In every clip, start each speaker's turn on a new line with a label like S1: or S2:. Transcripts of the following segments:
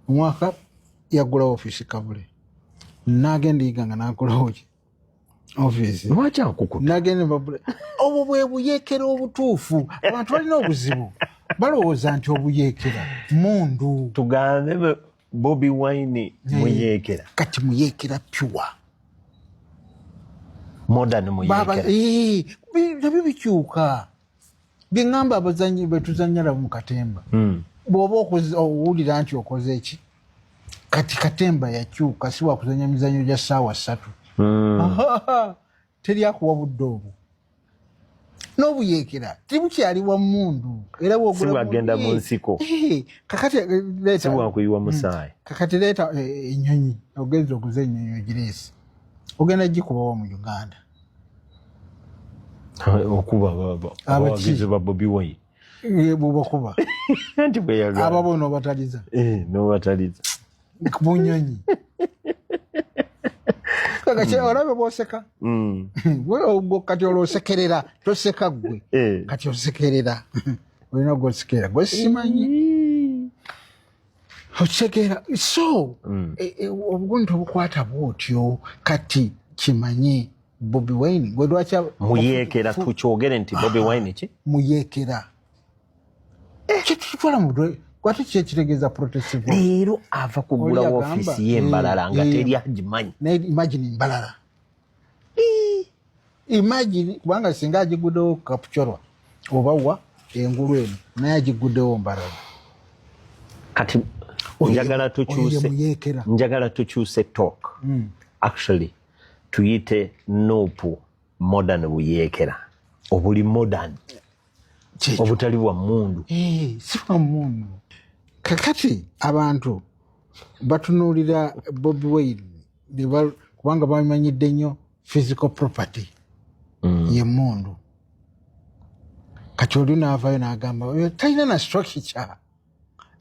S1: Omwaka yaggulawo ofiisi Kavule, n'agenda Iganga n'agulawo ki ofiisi.
S2: Lwaki akukuta?
S1: Nagenda babula. Obwo bwe buyeekera obutuufu. Abantu balina obuzibu, balowooza nti obuyeekera mundu.
S2: Tugambe Bobi Wine muyeekera?
S1: Kati muyeekera pure.
S2: Modern muyeekera.
S1: Nabyo bikyuka. Byeŋŋamba abazanyi betuzanyala mu katemba, bw'oba owulira nti okoze eki, kati katemba yakyuka, si wakuzanya mizanyo gya ssaawa 3. Teri akuwa budde obwo n'obuyeekera tebukyali wa mundu era bw'ogula
S2: Si bwagenda mu nsiko.
S1: Kakati leeta
S2: Si bwakuyiwa musaayi.
S1: Kakati leeta ennyonyi, ogenza oguza ennyonyi ogireese, ogenda gikubawa mu Uganda?
S2: Okuba abawagizi ba Bobi Wine.
S1: Bwebakuba
S2: Nti bweyagala.
S1: Ababo nobataliza.
S2: Nobataliza.
S1: Mu nyonyi. Kati olabe bwoseka. Gwe kati olwosekerera, toseka gwe. Kati osekerera, olina gwosekerera gwe simanyi okitegeera. So obugundi tobukwata bwotyo. Kati kimanye Bobi Wine gwe lwaki
S2: Muyeekera. Tukyogere nti Bobi Wine ki?
S1: Muyeekera. Kyetutwala mu kwate ki ekitegeeza protest vote.
S2: Leero ava kugula
S1: Oli agamba,
S2: ofiisi y'embalala nga teri agimanyi.
S1: Naye imagine Mbarara, imagine, kubanga singa agiguddewo Kapchorwa oba wa engulu eno, naye agiguddewo Mbarara.
S2: Kati njagala
S1: Oyo ye
S2: tukyuse
S1: muyeekera.
S2: Njagala tukyuse talk. Actually tuyite NUP modern buyeekera obuli modern.
S1: Kyekyo.
S2: Obutali bwa mundu.
S1: Si bwa mundu. Kakati abantu batunuulira Bobi Wine kubanga bamanyidde nnyo physical property ye mundu. Kati oli naavayo n'agamba, "Oyo talina na structure."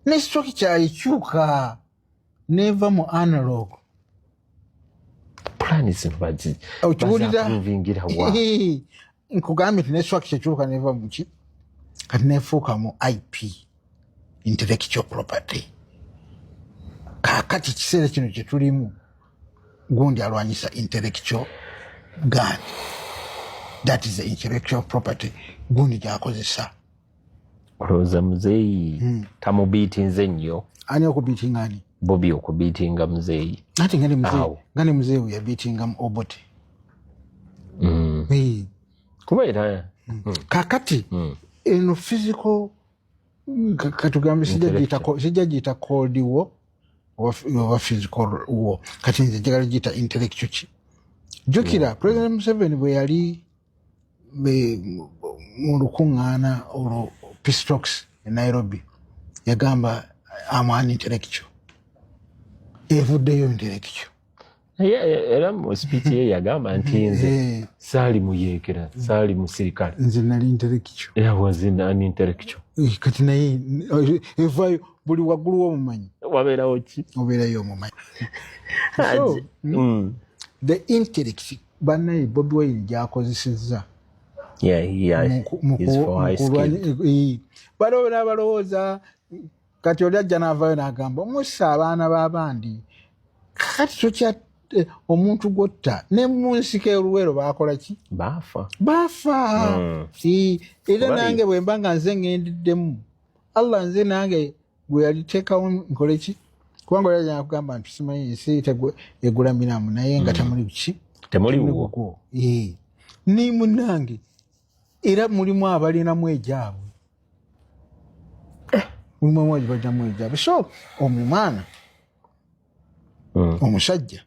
S1: Ne structure ekyuka neva mu analog.
S2: Pulani zino
S1: Okiwulira?
S2: Baziapprovingira wa?
S1: Nkugambye nti ne structure ekyuka neva muki, kati nefuuka mu IP, intellectual property. Kakati kiseera kino kyetulimu, gundi alwanyisa intellectual gun, that is the intellectual property gundi gyakozesa.
S2: Olowooza muzeeyi tamubiitinze nnyo?
S1: Ani okubiitinga ani?
S2: Bobi okubiitinga muzeeyi.
S1: Ati nga ne muzeeyi
S2: Awo.
S1: Nga ne muzeeyi we yabiitinga mu Obote.
S2: Kuba era
S1: Kakati eno physical, katugambe sijja giyita cold war oba physical war. Kati nze njagala giyita intellectual ki. Jjukira President Museveni bwe yali mu lukuŋŋaana olwo peace talks e Nairobi, yagamba, "Am an intellectual." Evuddeyo intellectual.
S2: Naye era mu speech ye yagamba nti nze saali muyeekera, saali musirikale.
S1: Nze nali intellectual.
S2: Era was an intellectual.
S1: Kati naye evayo buli waggulu w'omumanyi
S2: wabeerawo ki?
S1: Obeerayo omumanyi. So, the intellect bannaye Bobi Wine gyakozesezza
S2: He's for high
S1: mu baliwo n'abalowooza. Kati oli ajja n'avaayo n'agamba mussa abaana b'abandi. Kati tokya omuntu gwotta ne mu nsiko eruweero bakola ki?
S2: Baafa.
S1: Bafa. Era nange bwe mba nga nze ŋŋendeddemu, Allah nze nange gwe yaliteekawo nkole ki? Kubanga oli ajja nakugamba nti simanyi ensi egula miramu, naye nga temuli ki?
S2: Temuli wuwo.
S1: Gugwo. Ni munange era mulimu abalinamu egyabwe, mulimu abalinamu egyabwe. So omwana omusajja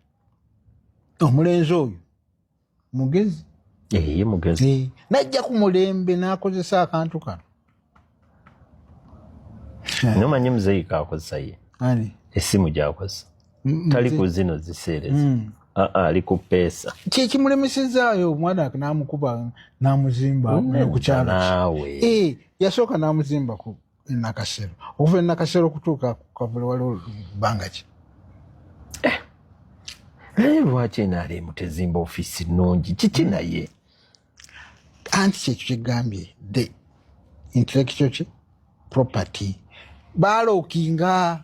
S1: omulenzi oyo mugezi.
S2: Ye mugezi.
S1: Najja ku mulembe n'akozesa akantu kano.
S2: Nomanyi muzeeyi kakozesa ye
S1: Ani?
S2: Essimu gyakozesa tali ku zino ziseereza. Aa, ali ku peesa.
S1: Kyekimulemesezaayo omwana n'amukuba n'amuzimba ku kyalo kye.
S2: Naawe.
S1: Yasooka n'amuzimba ku Nakasero. Okuva e Nakasero okutuuka ku Kavule waliwo bbanga ki?
S2: Naye lwaki NRM tezimba ofiisi nnungi? Kiki naye?
S1: Anti kyekyo kyegambye, the intellectual ki property balookinga.